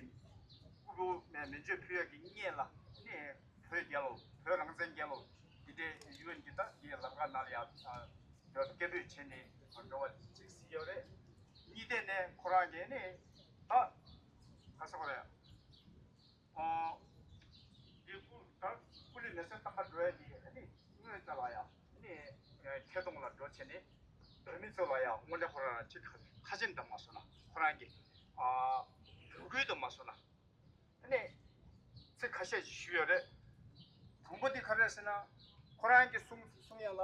སྐུ་ཕུང་མེ་མེ་མཆོད་ཕུལ་ཡ་གི་སྔོན་ལ་ཨ་ནི་བོད་རྒྱལ་ལོ་བོད་རང་བཙན་རྒྱལ་ལོ་འདི་འདྲའི་ཡུ་ཨེན་གི་ད་འདི་ལམ་ཁ་ནང་ལ་ཡང་། སྐད་འབོད་བྱས་ནས་འགྲོ་བ་ཅིག་གཟིགས་ཡོད་རེད། གཉིས་ཐད་ནས་ཁོ་རང་གིས་ནི་ད་ག་ཟེར་དགོས་རེད། ཨོ། འདི་སྐུ་ད་སྐུ་ལུས་མེ་སྲེག་བཏང་ག་འགྲོ་ཡ་འདི་ནི་དངོས་ཙམ་ལ་ཡ་ནི་ཁྱེར་གདོང་ལ་འགྲོ་བྱས་ནས་བོད་མི་ཚོ་ལ་ཡ་དངོས་གནས་ཁོ་རང་ཅིག་ཁ་ཆེམས་དུ་མ་སོང་ན་ཁོ་རང་གི་ཨ་འབོད་སྐུལ་དུ་མ་སོང་ན། ནས་ཚིག་ཁ་ཤས་ཤིག་ཞུས་ཡོད་རེད། དང་པོ་དེ་ག་རེ་རེད་ཟེར་ན། ཁོ་རང་གིས་གསུང་གསུང་ཡ་ལ།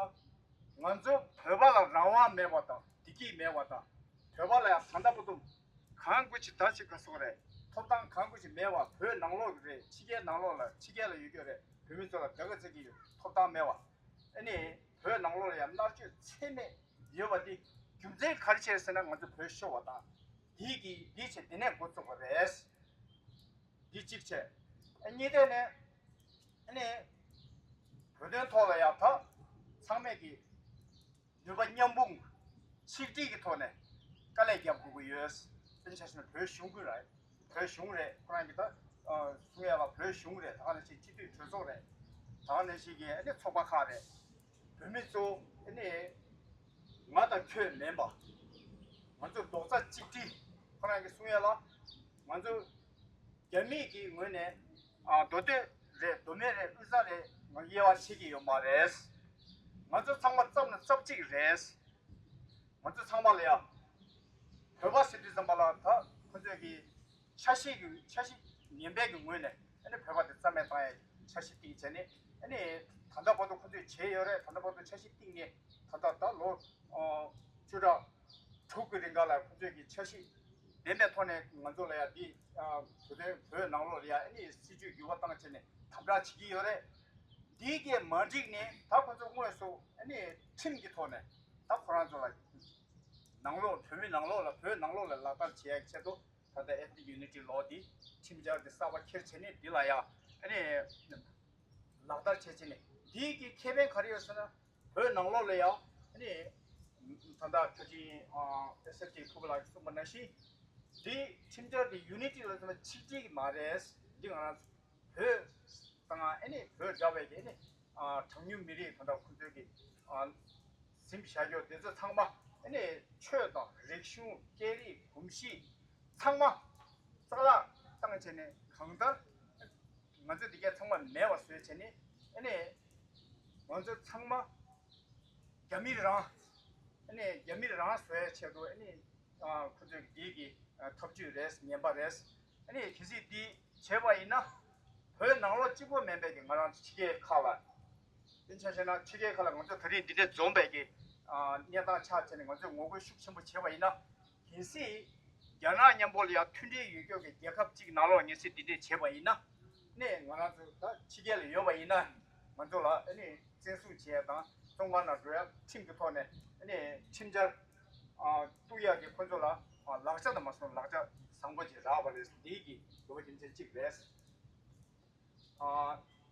ང་ཚོ་བོད་པ་ལ་རང་དབང་མེད་པ་དང་བདེ་སྐྱིད་མེད་པ་དང་། བོད་པ་ལ་ཡང་ད་ལྟ་བར་དུ་གང་དགོས་ཅིག་ད་ཅིག་ག་ཟེར་དགོས་རེད། ཐོབ་ཐང་གང་དགོས་ཅིག་མེད་པ། བོད་ནང་ལོགས་ཀྱི་རེད། ཕྱི་རྒྱལ་ནང་ལོགས་ལ་ཕྱི་རྒྱལ་ལ་ཡོད་རྒྱུ་རེད། བོད་མི་ཚོ་ལ་དགའ་དགའ་བྱེད་ཀྱི་ཡོད། ཐོབ་ཐང་མེད་པ། ཨ་ནི་བོད་ནང་ལོགས་ལ་ཡང་མནར་གཅོད་ཚད་མེད་ཡོད་པ་འདི་རྒྱུ་མཚན་ག་རེ་བྱས་ཟེར་ན། ང་ཚོ་བོད་ཤོར་བ་དང་འདི་གི་འདི་བྱས་འདི་ནས་འགོ་བཙུགས་པ་རེད། འདི་གཅིག་བྱས། ཨ་གཉིས་ཐད་ནས་ཨ་ནི་བོད་དོན་ཐོག་ལ་ཡང་ད་ཚང་མས་ཀྱི་ནུས་པ་མཉམ་སྤུངས་ཆིག་སྒྲིལ་གྱི་ཐོག་ནས་དཀའ་ལས་རྒྱབ་དགོས་ཀྱི་ཡོད། དཔེར་ན་ཆ་བཞག་ན་བོད་གཞུང་གི་རེད། བོད་གཞུང་རེད། ཁོ་རང་གི་ད་གསུང་ཡ་ལ་བོད་གཞུང་རེད། ད་ག་ནང་བཞིན་སྤྱི་འཐུས་གྲོས་ཚོགས་རེད། ད་ག་ནང་བཞིན་གྱི་ཨ་ནི་ཚོགས་པ་ཁག་རེད། བོད་མི་ཚོ་ཨ་ནི་ང་དང་ཁྱོད་མིན་པ། ང་ཚོ་རྡོག་རྩ་གཅིག་སྒྲིལ། ཁོ་རང་གིས་གསུང་ཡ་ལ་ང་ཚོ་རྒྱ་མི་གི་ངོས་ནས་ཨ་མདོ་སྟོད་རེད། མདོ་སྨད་རེད། དབུས་གཙང་རེད། ང་དབྱེ་བ་ཕྱེ་གི་ཡོད་མ་རེད། ང་ཚོ་ཚང་མ་རྩ་ནས་རྩ་གཅིག་རེད། ང་ཚོ་ཚང་མ་ལ་ཡ་བོད་པ་ཟེར་དུས་ཙམ་པ་ལ་ད་ཁོ་ཚོས་ཀྱི་འཆར་གཞི་གི་འཆར་གཞི་ངན་པའི་གི་ངོས་ནས་ཨ་ནི་བོད་པ་དེ་རྩ་མེད་བཏང་ཡའི་འཆར་གཞི་བཏིང་བྱས་ནས། ཨ་ནི་ད་ལྟ་བར་དུ་ཁོ་ཚོས་བྱས་ཡོད་རེད། ད་ལྟ་བར་དུ་འཆར་གཞི་བཏིང་ནས་ད་ལྟ་ད་ལོ་ཨ་བཅུ་ཕྲག་དྲུག་གི་རིང་ག་ལ་ཁོ་ཚོས་ཀྱི་འཆར་གཞི་ལྡན་པའི་ཐོག་ནས་ང་ཚོ་ལ་ཡ་འདི་ཨ་བོད་དོན་བོད་ནང་ལོགས་ལ་ཡ་ཨ་ནི་སྲིད་ཇུས་འགྱུར་བ་བཏང་བྱས་ནས་དམ་དྲག་བྱེད་ཀྱི་ཡོད་རེད། འདི་གས་མ་འགྲིག་ནས་ད་ཁོ་ཚོ་དངོས་སུ་ཨ་ནི་ཁྲིམས་ཀྱི་ཐོག་ནས་ད་ཁོ་རང་ཚོ་ལ་ནང་ལོགས་བོད་མི་ནང་ལོགས་ལ་བོད་ནང་ལོགས་ལ་ལག་བསྟར་བྱེད་ཡག་ཆེད་དུ་ད་ལྟ་ཨེ་ཐི་ནིག་ཡུ་ནི་ཊི་ལོ་འདི་ཁྲིམས་འཆར་འདི་གསར་པ་འཁྱེར་བྱས་ནས་འདི་ལ་ཡ་ཨ་ནི་ལག་བསྟར་བྱས་བྱས་ནས། འདི་གི་ཁེ་ཕན་ག་རེ་ཡོད་ཟེར་ན། བོད་ནང་ལོགས་ལ་ཡ་ཨ་ནི་ད་ལྟ་ཕལ་ཆེར་ཨེ་སི་ཨེཕ་ཊི་ཕུ་བོ་ལགས་ཀྱིས་གསུངས་པ་ནང་བཞིན་འདི་ཁྲིམས་འཆར་འདི་ཡུ་ནི་ཊི་ལ་ཟེར་ན་ཆིག་སྒྲིལ་གྱི་མ་རེད། འདི་ང་རང་ཚོ་བོད་ ཨ་ནི་བོད་འདྲ་བའི་གི་ཨ་ནི་གྲངས་ཉུང་མི་རིགས་ད་ལྟ་ཁོ་ཚོའི་གི་ཟིན་བཞག་ཡོད་དེ་ཚོ་ཚང་མ་ཨ་ནི་ཆོས་དང་རིག་གཞུང་སྐད་རིགས་གོམས་གཤིས་ཚང་མ་རྩ་བརླག་བཏང་བྱས་ནས་གང་ལྟར་ང་ཚོ་འདི་གས་ཚང་མ་མེད་པ་བཟོས་བྱས་ནས་ཨ་ནི་ང་ཚོ་ཚང་མ་རྒྱ་མི་རང་ཨ་ནི་རྒྱ་མི་རང་བཟོ་ཡའི་ཆེད་དུ་ཨ་ནི་ཁོ་ཚོས་འདི་གི་ཐབས་ཇུས་རེད། ངན་པ་རེད། ཨ་ནི་གལ་སྲིད་འདི་བྱས་པ་ཡིན་ན་བོད་ནང་ལོགས་གཅིག་པོ་མིན་པའི་གི་ང་རང་ཚོ་ཕྱི་རྒྱལ་ཁག་ལ། དེ་ཆ་བཞག་ན་ཕྱི་རྒྱལ་ཁག་ལ་ང་ཚོ་ད་རེས་འདི་འདྲས་འཛོམས་པའི་གི་གནས་སྟངས་ཆགས་བྱས་ནས་ང་ཚོས་ངོ་རྒོལ་ཤུགས་ཆེན་པོ་བྱས་པ་ཡིན་ན། གལ་སྲིད་རྒྱ་ནག་མཉམ་པོ་ལ་ཡང་མཐུན་འབྲེལ་ཡོད་ཀྱོག་གི་རྒྱལ་ཁབ་ཅིག་ནང་ལོགས་ངེས་སྲིད་འདི་འདྲས་བྱས་པ་ཡིན་ན། ནས་ང་རང་ཚོ་ད་ཕྱི་རྒྱལ་ལ་ཡོད་པ་ཡིན་ན་ང་ཚོ་ལ་ཨ་ནི་བཙན་བཟུང་བྱས་དང་བཙོན་ཁང་ནང་འགྲོ་ཡ་ཁྲིམས་ཀྱི་ཐོག་ནས་ཨ་ནི་ཁྲིམས་འཆར་གཏུག་ཡ་གི་ཁོ་ཚོ་ལ་ལག་ཆ་དང་མ་སོང་ལག་ཆ་བཟང་པོ་ཅིག་རག་པ་རེད། འདི་གི་དགོས་པ་རྒྱུ་མཚན་གཅིག་རེད།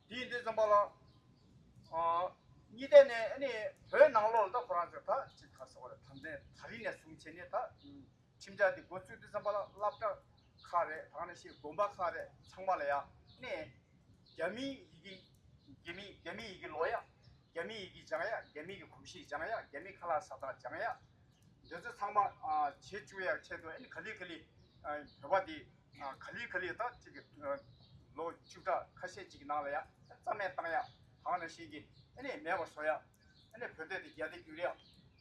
དེ་ཡིན་དུས་ཙམ་པ་ལ་གཉིས་ཐད་ནས་ཨ་ནི་བོད་ནང་ལོགས་ལ་ད་ཁོ་རང་ཚོ་ད་ཅིག་ག་སོགས་རེད། ད་ལྟའི་ད་རིང་ནས་བཟུང་བྱས་ནས་ད་ཁྲིམས་འཆར་འདི་འགོ་བཙུགས་དུས་ཙམ་པ་ལ་སློབ་གྲྭ་ཁག་རེད། ད་ག་ནང་བཞིན་དགོན་པ་ཁག་རེད། ཚང་མ་ལ་ཡ་ནས་རྒྱ་མིའི་ཡི་གེ་རྒྱ་མི་རྒྱ་མིའི་ཡི་གེ་ཀློག་ཡ། རྒྱ་མིའི་ཡི་གེ་སྦྱང་ཡ། རྒྱ་མི་གི་གོམས་གཤིས་སྦྱང་ཡ། རྒྱ་མིའི་ཁ་ལག་ཟ་སྟངས་སྦྱང་ཡ། འདི་ཚོ་ཚང་མ་བྱེད་བཅུག་ཡ་ཆེད་དུ་ཨ་ནི་ག་ལེ་ག་ལེ་བོད་པ་འདི་ག་ལེ་ག་ལེ་ད་ཅིག་ལོ་བཅུ་ཕྲག་ཁ་ཤས་ཅིག་ནང་ལ་ཡ་རྩ་མེད་བཏང་ཡ། ད་ག་ནང་བཞིན་གྱི་ཨ་ནི་མེད་པ་བཟོ་ཡ། ཨ་ནི་བོད་སྐད་དེ་རྒྱ་སྐད་བསྒྱུར་ཡ།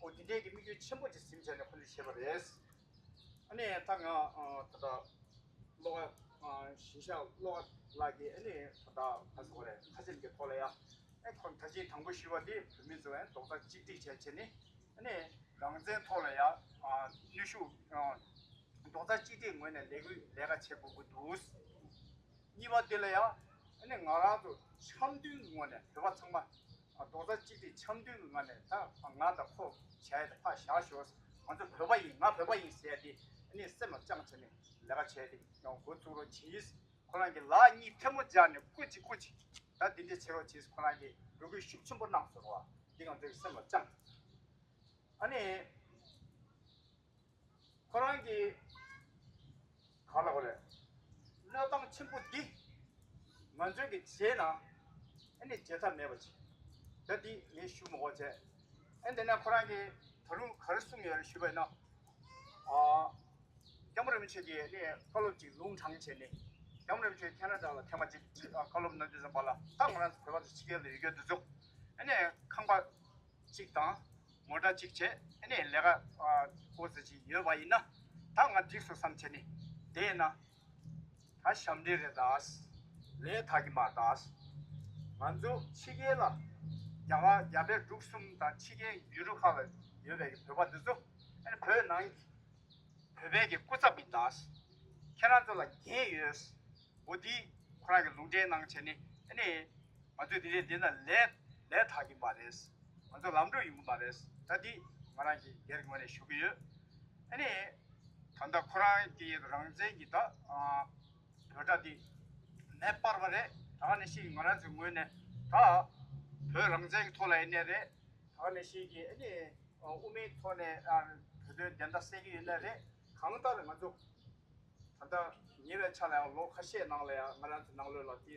འོ་འདི་འདྲའི་གི་དམིགས་ཡུལ་ཆེན་པོ་ཅིག་ཟིན་བྱས་ནས་ཁོ་ཚོས་བྱས་པ་རེད། ཨ་ནི་ད་ང་ད་ལྟ་བློ་དགའ་གཞིས་ཆགས་བློ་དགའ་ལགས་ཀྱིས་ཨ་ནི་ད་ལྟ་ག་ཟེར་དགོས་རེད། ཁ་ཆེམས་ཀྱི་ཐོག་ལ་ཡ་ཨ་ཁོང་ད་ཅི་དང་པོ་ཞུས་པ་དེ་བོད་མི་ཚོ་ཨ་རྡོག་རྩ་གཅིག་སྒྲིལ་བྱས་བྱས་ནས་ཨ་ནི་རང་བཙན་ཐོག་ལ་ཡ་ནུས་ཤུགས་རྡོག་རྩ་གཅིག་སྒྲིལ་ངོས་ནས་ལས་འགུལ་ལས་ཀ་བྱེད་དགོས་ཀྱི་འདུག་གཉིས་པ་དེ་ལ་ཡང་ཨ་ནི་ང་རང་ཚོ་འཆམ་མཐུན་གྱི་ངོས་ནས་བོད་པ་ཚང་མ་རྡོག་རྩ་གཅིག་སྒྲིལ་འཆམ་མཐུན་གྱི་ངང་ནས་ད་ང་དང་ཁོ་བྱས་ཏེ་ཕར་བཞག་ཤོག་ང་ཚོ་བོད་པ་ཡིན། ང་བོད་པ་ཡིན་ཟེར་ཏེ་ཨ་ནི་སེམས་ལ་བཅངས་བྱས་ནས་ལས་ཀ་བྱས་ཏེ་ཡང་འགོ་བཙུགས་རོགས་གྱིས། ཁོ་རང་གི་ལག་གཉིས་ཐལ་མོ་སྦྱར་ནས་སྐུ་མཁྱེན་སྐུ་མཁྱེན་ད་འདི་འདྲ་བྱེད་རོགས་གྱིས། ཁོ་རང་གིས་འབོད་སྐུལ་ཤུགས་ཆེན་པོ་གནང་སོང་བ་འདི་ང་ཚོའི་སེམས་ལ་བཅངས། ཨ་ནི། ཁོ་རང་གིས་ག་ལ་གོ་རེད། གནས་སྟངས་ཆེན་པོ་འདི་ང་ཚོའི་གི་བྱས་ན་ཨ་ནི་བྱེད་ཐབས་མེད་པ་ཅིག་ད་འདི་ངས་ཞུ་མི་དགོས་བྱས། ཨ་འདི་ནས་ཁོ་རང་གིས་ད་རུང་ག་རེ་གསུངས་ཡོད་རེད་ཞུས་པ་ཡིན་ན། ཨ་སྐྱབས་མགོན་རིན་པོ་ཆེ་གིས་ཨ་ནི་བཀའ་སློབ་ཅིག་ལུང་དྲངས་བྱས་ནས་སྐྱབས་མགོན་རིན་པོ་ཆེ་ཁེ་ན་ཌ་ལ་ཐེངས་མ་གཅིག་བཀའ་སློབ་གནང་དུས་ཙམ་པ་ལ་ད་ང་རང་ཚོ་བོད་པ་ཚོ་ཕྱི་རྒྱལ་ལ་ཡོད་རྒྱུ་འདི་ཚོ་ཨ་ནི་ཁང་པ་གཅིག་དང་མོ་ཊ་གཅིག་བྱས་ཨ་ནི་ལས་ཀ་འགོ་ཚུགས་ཀྱི་ཡོད་པ་ཡིན་ན་ད་ང་འགྲིག་སོང་བསམ་བྱས་ནས་དེ་ཡིན་ན་ད་ཞབས་འདྲེན་རེད་ད། ལས་དག་གི་མ་ད། ང་ཚོ་ཕྱི་རྒྱལ་ལ་རྒྱ་གར་རྒྱ་བལ་འབྲུག་གསུམ་དང་ཕྱི་རྒྱལ་ཡུལ་གྲུ་ཁག་ལ་ཡོད་པའི་བོད་པ་འདི་ཚོ་ཨ་ནི་བོད་ནང་གི་བོད་པའི་གི་སྐུ་ཚབ་ཡིན་ད། ཁྱེད་རང་ཚོ་ལ་འགན་ཡོད། འོ་འདི་ཁོ་རང་གི་ལུང་འདྲེན་གནང་བྱས་ནས་ཨ་ནི་ང་ཚོས་འདི་འདྲའི་འདི་ན་ལས་ལས་དག་གི་མ་རེད། ང་ཚོ་ལམ་འགྲོ་ཡོང་གི་མ་རེད། ད་འདི་ང་རང་གི་སྒེར་ངོས་ནས་ཞུ་གི་ཡོད། ཨ་ནི་ད་ལྟ་ཁོ་རང་གི་རང་བཙན་གྱི་ད་བོད་སྒྲ་འདི་མེ་སྤར་བ་རེད། ད་ག་ནང་བཞིན་ང་རང་ཚོའི་ངོས་ནས་ད་བོད་རང་བཙན་གྱི་ཐོག་ལ་ཡིན་ནའི་རེད། ད་ག་ནང་བཞིན་གྱི་ཨ་ནི་དབུ་མའི་ཐོག་ནས་བོད་དོན་བདེན་མཐའ་གསལ་གྱི་ཡོད་ན་རེད། གང་ལྟར་ང་ཚོ་ད་ལྟ་ཉེ་བའི་ཆར་ལ་ཡང་ལོ་ཁ་ཤས་ནང་ལ་ཡང་ང་རང་ཚོ་ནང་ལོགས་ལ་དེ་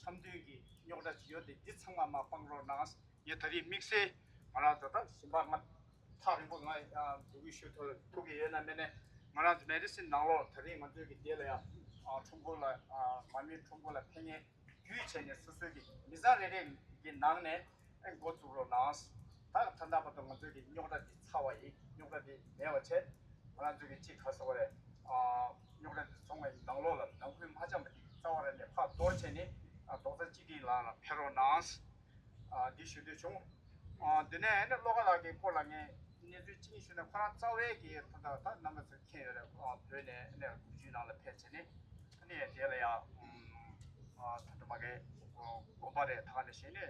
འཆམ་མཐུན་གྱི་རྙོག་དྲ་ཅིག་ཡོད་དེ་འདི་ཚང་མ་མར་སྤང་རོགས་གནང་། ངས་ད་རེས་དམིགས་བསལ་ང་རང་ཚོ་ད་ཞིང་པ་ང་ཐག་རིང་པོ་ང་འབོད་སྐུལ་ཞུ་ཐུབ་ཐུབ་ཀྱི་ཡོད་ན་མེད་ན་ང་རང་ཚོ་མེ་ཌི་སིན་ནང་ལོགས་ད་རེས་ང་ཚོའི་གི་དེ་ལ་ཡང་ཁྲོམ་སྐོར་ལ་མ་མི་ཁྲོམ་སྐོར་ལ་ཕེབས་མཁན། བརྒྱུད་བྱས་ནས་སོ་སོའི་གི་མི་ཚང་རེ་རེ་གི་ནང་ནས་འགོ་བཙུགས་རོགས་གནང་། ད་ད་ལྟ་བར་དུ་ང་ཚོའི་གི་རྙོག་དྲ་འདི་ཚར་བ་ཡིན། རྙོག་དྲ་འདི་མེད་པ་བྱས། ང་རང་ཚོའི་གི་གཅིག་ག་ཟེར་དགོས་རེད། རྙོག་དྲ་འདི་ཚང་མ་ནང་ལོགས་ལ་ནང་ཁུལ་མ་འཆམ་པ་འདི་རྩ་བ་རེ་ནས་ཕར་དོར་བྱས་ནས་རྡོག་རྩ་གཅིག་སྒྲིལ་ལམ་ལ་ཕེབས་རོགས་གནང་། འདི་ཞུ་འདོད་བྱུང་། དེ་ནས་ཨ་ནི་བློ་དགའ་ལགས་ཀྱི་སྐོར་ལ་ངས་གནས་ཚུལ་གཅིག་གཉིས་ཞུས་ན་ཁོ་རང་རྩ་བའི་གི་ད་ལྟ་ད་རྣམ་པ་ཚོས་མཁྱེན་ཡོད་རེད། བོད་ནས་ཨ་ནི་དགུ་བཅུའི་ནང་ལ་ཕེབས་བྱས་ནས། ཨ་ནི་དེ་ལ་ཡང་ད་ལྟ་མ་གི་དགོན་པ་རེད། ད་ག་ནང་བཞིན་ནས་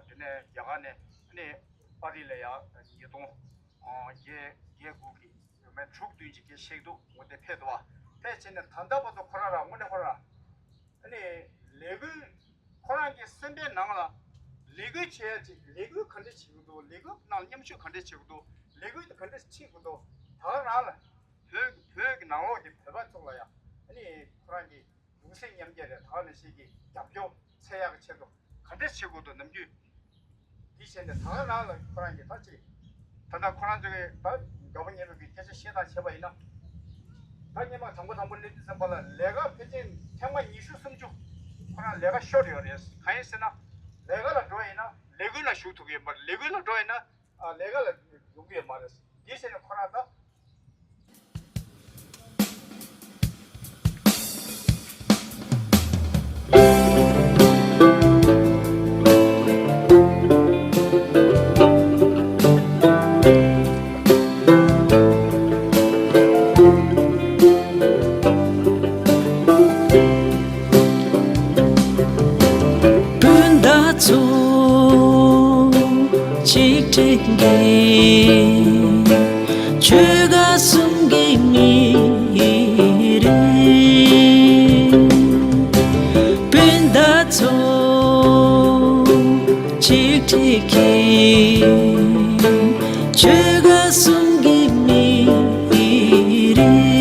དེ་ནས་རྒྱ་གར་ནས་ཨ་ནི་པ་རི་ལ་ཡང་ཉིས་སྟོང་བརྒྱད་བརྒྱད་དགུ་གི་མེ་དྲུག་བདུན་གྱི་སྐད་བཤད་འདུག་འོ་དེ་ཕེབས་འདུག་བ། ཕེབས་བྱས་ནས་ད་ལྟ་བར་དུ་ཁོ་རང་རང་དངོས་གནས་ཁོ་རང་ཨ་ནི་ལས་འགུལ་ཁོ་རང་གི་སེམས་པའི་ནང་ལ་ལས་འགུལ་བྱེད་ཡ་ཅིག་ལས་འགུལ་ག་འདྲ་བྱེད་ཀྱི་འདུག་ལས་འགུལ་ནང་མཉམ་ཞུགས་ག་འདྲ་བྱེད་ཀྱི་འདུག་ལས་འགུལ་དེ་ག་འདྲ་བྱེད་ཀྱི་འདུག་ད་ག་རང་ལ་བོད་བོད་ཀྱི་ནང་ལོགས་ཀྱི་བོད་པ་ཚོ་ལ་ཡང་ཨ་ནི་ཁོ་རང་གི་གདུང་སེམས་མཉམ་སྐྱེད་རེད། ད་ག་ནང་བཞིན་གྱི་རྒྱབ་སྐྱོར་ འཕྲད་ཡག་གི་ཆེད་དུ་ག་འདྲས་བྱེད་དགོས་འདུག་ནམ་རྒྱུན། འདི་བྱས་ནས་ད་ག་རང་ལ་ཁོ་རང་གིས་ད་ཅིག་ད་ལྟ་ཁོ་རང་ཚོ་གིས་ད་དགའ་པོ་ཉེ་རབས་ཀྱི་སྐད་ཆ་བཤད་སྟངས་བྱས་པ་ཡིན་ན། ད་སྔོན་མ་དང་པོ་དང་པོ་སླེབས་དུས་ཙམ་པ་ལ་ལས་ཀ་ཕལ་ཆེར་ཐེངས་མ་ཉི་ཤུ་སུམ་ཅུ་ཁོ་རང་ལས་ཀ་ཤོར་ཡོད་རེད། གང་ཡིན་ཟེར་ན། ལས་ཀ་ལ་འགྲོ་ཡིན་ན་ལས་འགུལ་ལ་ཞུགས་ཐུབ་ཀྱི་ཡོད་མ་རེད། ལས་འགུལ་ལ་འགྲོ་ཡིན་ན་ཨ་ལས་ཀ་ལ་ཡོང་གི་ཡོད་མ་རེད། འདི་བྱས་ནས་ཁོ་རང་ད། སྤུན་ཟླ་ཚོ་ཆིག་སྒྲིལ་གྱིས་ཆོལ་ཁ་གསུམ་གྱི་མི་རིགས། སྤུན་ཟླ་ཚོ་ཆིག་སྒྲིལ་གྱིས་ཆོལ་ཁ་གསུམ་གྱི་མི་རིགས།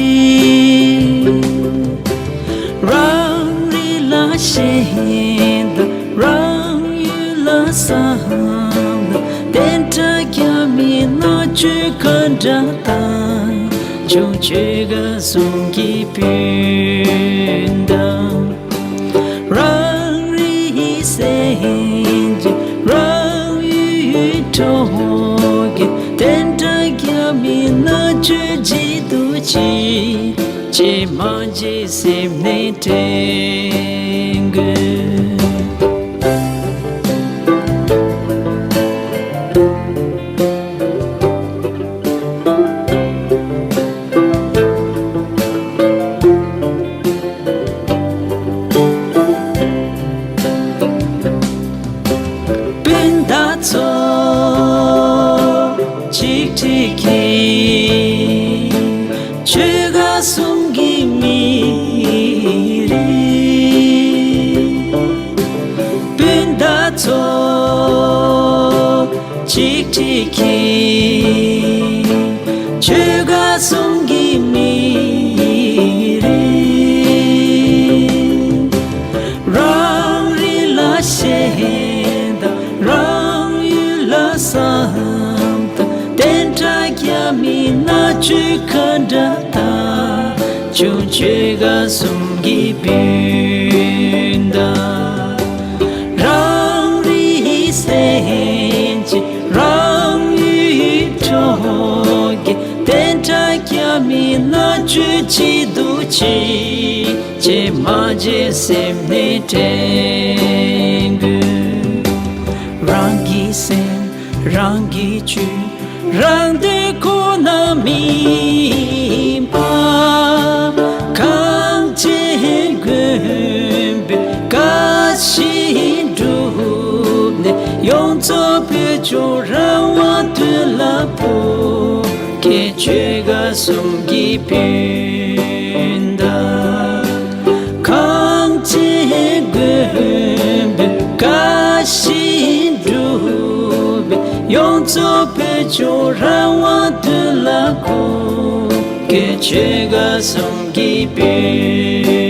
རང་རིགས་ལ་ཞེན་དང་རང་ཡུལ་ལ་བསམ་དང་། བདེན་མཐའ་རྒྱ་མིའི་མནར་གཅོད་ག་འདྲ་དང་བྱུང་། ཆོལ་ཁ་གསུམ་གྱི་སྤུན་ཟླ། རང་རིགས་སེམས་ཅན་རང་ཡུལ་འཕྲོག་གི། བདེན་མཐའ་རྒྱ་མིའི་མནར་གཅོད་བརྗེད་དུ་ཅི། ཅེས་མ་བརྗེད་སེམས་ནས་དྲན་དགོས། སྤུན་ཟླ་ཚོ་ཆིག་སྒྲིལ་གྱིས་ཆོལ་ཁ་གསུམ་གྱི་མི་རིགས། སྤུན་ཟླ་ཚོ་ཆིག་སྒྲིལ་གྱིས་ཆོལ་ཁ་གསུམ་གྱི་མི་རིགས། རང་རིགས་ལ་ཞེན་དང་རང་ཡུལ་ལ་བསམ་དང་། བདེན་མཐའ་རྒྱ་མིའི་མནར་གཅོད་ག་འདྲ་དང་བྱུང་། ཆོལ་ཁ་གསུམ་གྱི་སྤུན་ཟླ། རང་རིགས་སེམས་ཅན་རང་ཡུལ་འཕྲོག་གི། བདེན་མཐའ་རྒྱ་མིའི་མནར་གཅོད་བརྗེད་དུ་ཅི། ཅེས་མ་བརྗེད་སེམས་ནས་དྲན་དགོས། རང་གི་སེམས་རང་གིས་བཅོས། རང་དོན་ཁོ་ན་མིན་པ། གངས་ཅན་མགོན་པོས་བཀའ་བཞིན་བསྒྲུབས་ནས། ཡོངས་རྫོགས་བོད་ལྗོངས་རང་དབང་དོན་ལ་ཕོག་གི། ཆོལ་ཁ་གསུམ་གྱི་སྤུན་ཟླ། གངས་ཅན་མགོན་པོས་བཀའ་བཞིན་བསྒྲུབས་པའི། ཡོངས་རྫོགས་བོད་ལྗོངས་རང་དབང་དོན་ལ་ཕོག་གི། ཆོལ་ཁ་གསུམ་གྱི་སྤུན་